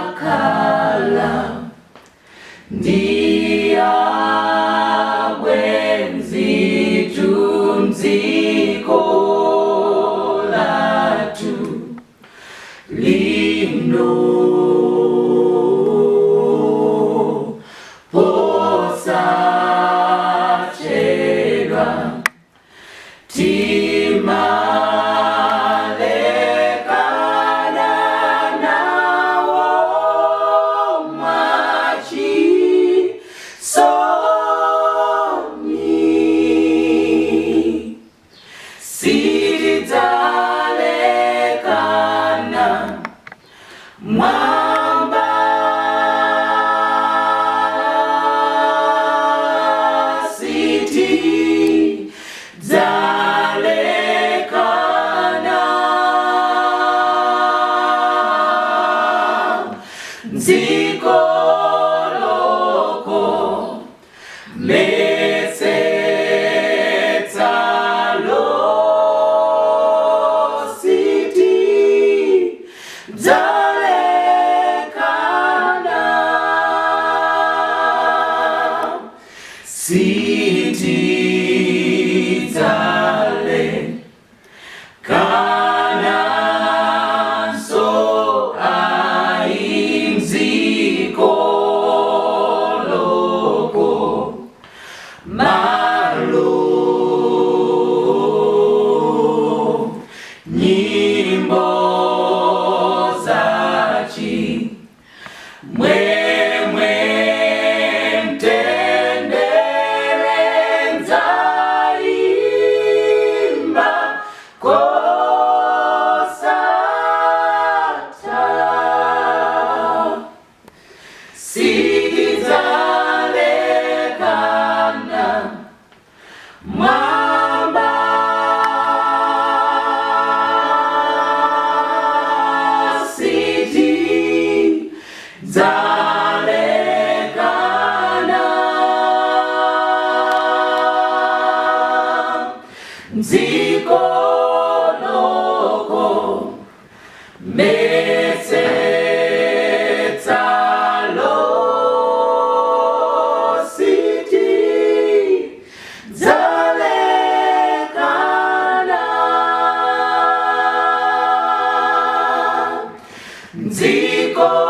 Tikakhala ndi abwenzi m'dziko lathu lino, posachedwa timalekana nawo mwachisoni, sitidzalekana mwamba, sitidzalekana m'dziko loko metsetsalo, sitidzalekana, sitidzalekana so ayi m'dziko loko malo, nyimbo zachi mwemwe mtendere nzaimba kosatha, sitidzalekana mwamba, sitidzalekana m'dziko loko metsetsalo, sitidzalekana m'dziko.